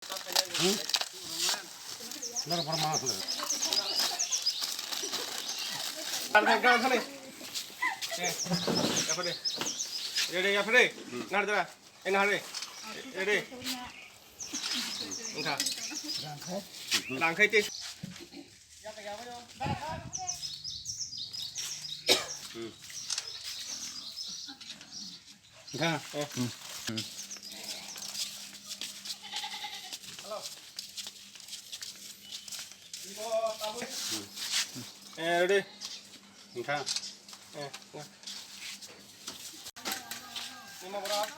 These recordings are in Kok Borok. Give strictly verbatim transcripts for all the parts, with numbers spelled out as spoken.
Hmm? Nang pura mana sudah. Ready, ya, ready. Nang dara. Eh, nang ready. Ready. Engkha. Langkai te. Engkha. Eh, ready. Engkha. Eh, engkha. Lima belas.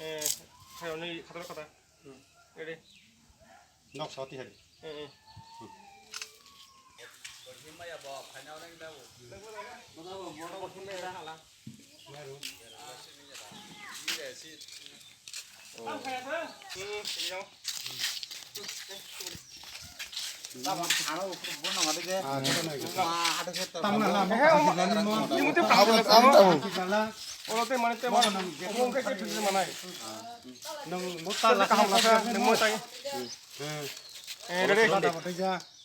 Eh, khairoknwi khataro kata. Ready? Nok sati hari. Eh, eh. Oro tei mane tei mane, omo khe khe thwngwi manai. Nwng bo ta kaham lakha, nwng bo tai. Eh, ready?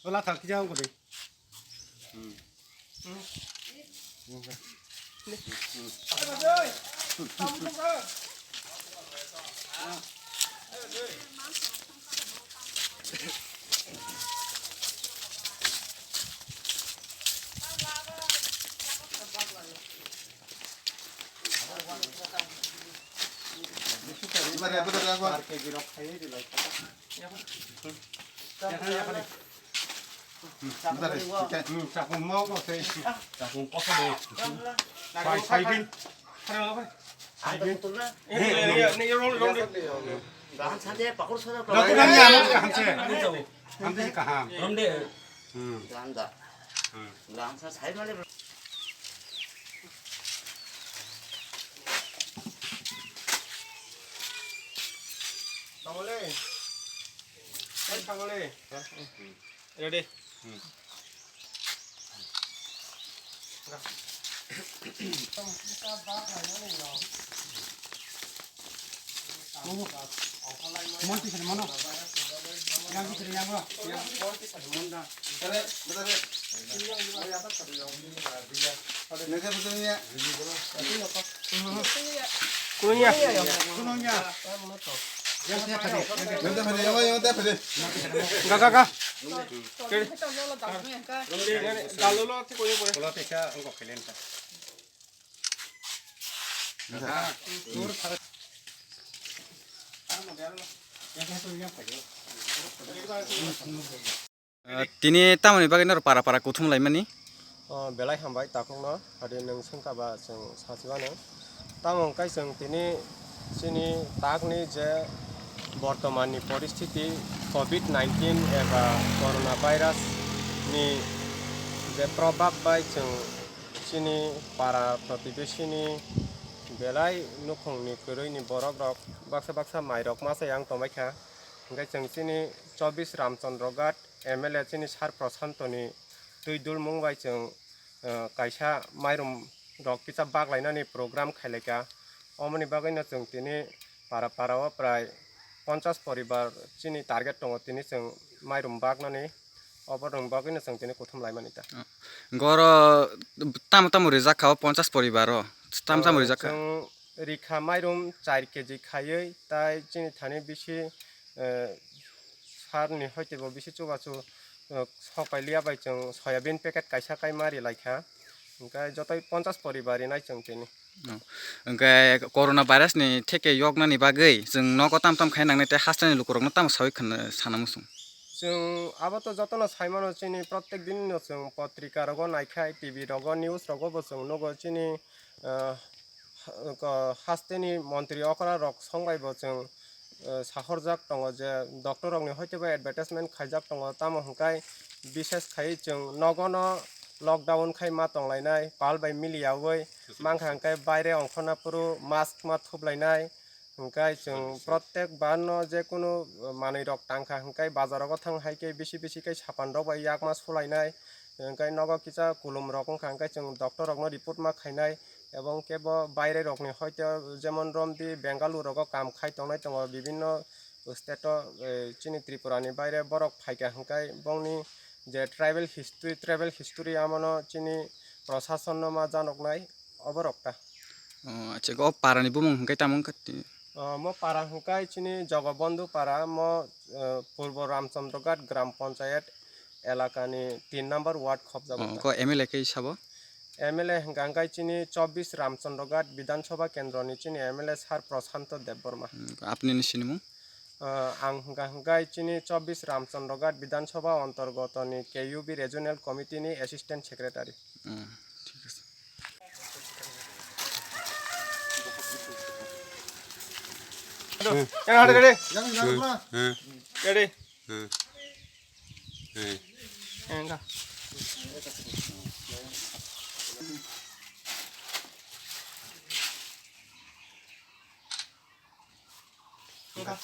Bo la thang kija wng kodi. Ready? Kunuya. Kunuya. Ga, ga, ga. Dalulo, Ah, tini tamoni bagwi norok para para kuthum laimani? Oh, belai hambai takhukno, hadi nwng swngkha ba chwng sachiwano. Tamo hwnkhe chwng tini chini takni je bortomanni poristiti covid nineteen eba corona virus ni je probab bai chwng chini para protibeshini belai nukhungni kwrwini borokrok baksa baksa mairok masa yang tongbaikha. Hwnkhe chwng chini chobbish Ramchandra Ghat M L A chini Sir Prashantoni twi dulmung bai chwng, eh, kaisa mairum rok kisa baklainani program khailaikha. Omoni bagwino chwng tini para para o prai ponchas poribar chini target tongo, tini chwng mairum baknani, obo rwng bagwino chwng tini kuthum laimani ta. Hwnkhe oro tamo tamo rijak kha o ponchas poribar o? Tamo tamo rijak kha? Chwng rikha mairum char keji khaiwi, tai chini thani bisi, eh, sarni hoitebo bisi chubachu, eh, sok pai liya bai chwng soyabin packet kaisa kaima ri lai kha. Hwnkhe jotoi ponchas poribar rinai chwng tini. Oh. Hwnkhe corona virus ni theke yoknani bagwi chwng nogo tam tam khai nangnai tei hasteni lukurokno tamo saui khna sana muchung? Chwng abo to jotono sai mano, chini protek din no chwng potrika rogo nai khai, T V rogo, news rogo bo chwng nugo chini, ah, ha-, ko-, hasteni montri okra rok song bai bo chwng eh, sahorjak tongo je doctor rokni hoitebo advertisement khaijak tongo, tamo hwnkhai bishes khai chwng nogono lockdown khai ma tonglainai, pal bai miliyaui mankha hwnkhai baire ongkhorna phuru mask ma thuplainai, hwnkhai chwng protek barno je kunu manwi rok tangkha hwnkhai bazarogo thang hai khe bisi bisi khe sapan rok bai yakma sulainai, hwnkhai nogo kisa kulum rok wngkha hwnkhai chwng doctor rokno report ma khainai. Ebong kebo baire rokni hoite jemon romdi Bengaluru rogo kam khai tongnai tongo, bibinno state o, eh, chini Tripura ni baire borok phaikha hwnkhai bongni je tribal history, tribal history amono chini prosasonno ma janoknai oborok ta. O, acha, o parani bumung hwnkhai tamo wngkha? O, mo para hwnkhai chini Jogobondhu para, mo, eh, Purbo Ramchandroghat Gram Panchayat elakani tin number ward khobjago. O, ta. Ko M L A khe sabo? M L A hwnka hwnkhai chini chobbish Ramchandroghat Bidhan Sabha Kendroni chini M L A Sir Prashanto Debbarma. Hmm, apni ni sinimung? Ah, ang hwnka hwnkhai chini chobbish Ramchandroghat Bidhan Sabha Antargotoni K U B Regional Committee ni Assistant Secretary. Hmm, thik ase. Hello. Hello, hello, hello. Hmm, hmm. Ready? Hmm. Enggak. Enggak.